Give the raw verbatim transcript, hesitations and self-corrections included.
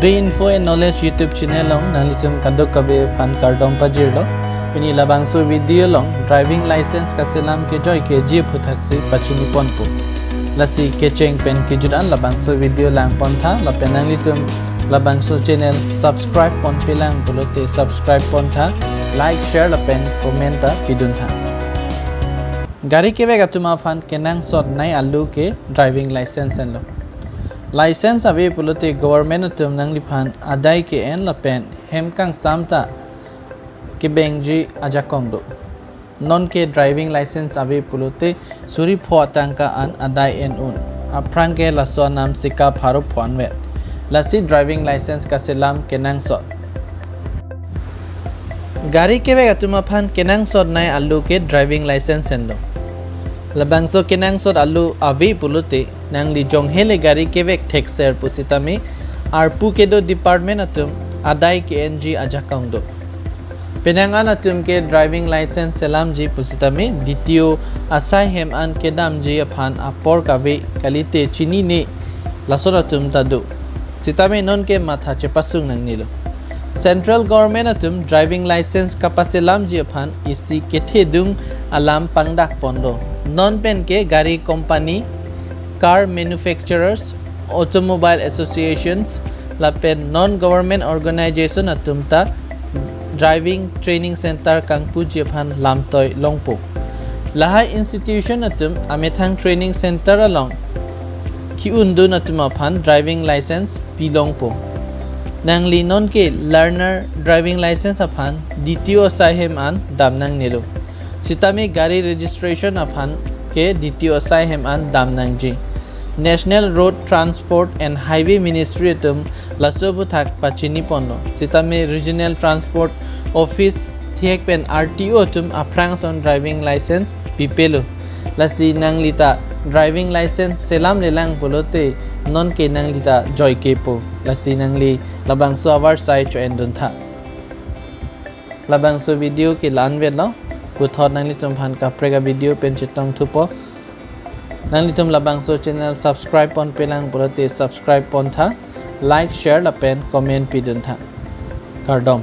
Info and Knowledge YouTube channel along nanglitum kadokave aphan kardom pajirlo. Pini labangso video along driving license kaselam kejoi keji aphuthaksi pachiniponpo. Lasi kecheng pen kejut an labangso video langpontha, lapen nanglitum labangso channel subscribe ponpelang pulote subscribe pontha, like, share lapen comment ta piduntha. Gari kevek atum aphan kenangsotnei alo ke driving license henlo. License ave pulote government atum nangliphan adai ke-en lapen hem kangsam ta kebengji ajakong do. Nonke driving license ave pulote suri pho atangka an adai en un. Aphrang ke laso anam sika pharo pho anvet. Lasi driving license kaselam kenangsot. Gari kevek atum aphan kenangsotnei alo ke driving license henlo. Labangso kenangsot alo ave pulote nangli jonghele gari kevek thekser pusitame arpu kedo department atum adai ke-enji ajakong do. Penang an atum ke driving license selamji pusitame D T O asai hem an kedamji aphan apor kave kalite chinine lason atum ta do. Sitame nonke matha chepasung nangnelo. Central government atum driving license kapaselamji aphan isi kethedung alam pangdak ponlo. Non pen ke gari company, car manufacturers, automobile associations lapen non government organization atum ta driving training center kangpuji aphan lamtoi longpo. Lahai institution atum amethang training center along ki-undun atum aphan driving license pilongpo. Nangli nonke learner driving license aphan D T O asai hem an dam nangnelo. Sitame gari registration aphan ke D T O asai hem an dam nangji. National Road Transport and Highway Ministry atum laso aphuthak pachiniponlo. Sitame Regional Transport Office thihek pen R T O atum aphrang ason driving license pipelo. Lasi nanglita driving license selamlelang pulote nonke nanglita joikepo. Lasi nangli labangso avarsai cho-enduntha. Labangso video ke la-anvetlo. Puthot nanglitum aphan kaprek avideo pen chetongthupo. Nanglitum labangso channel subscribe ponpelang pulote subscribe pontha, like, share lapen comment piduntha. Kardom.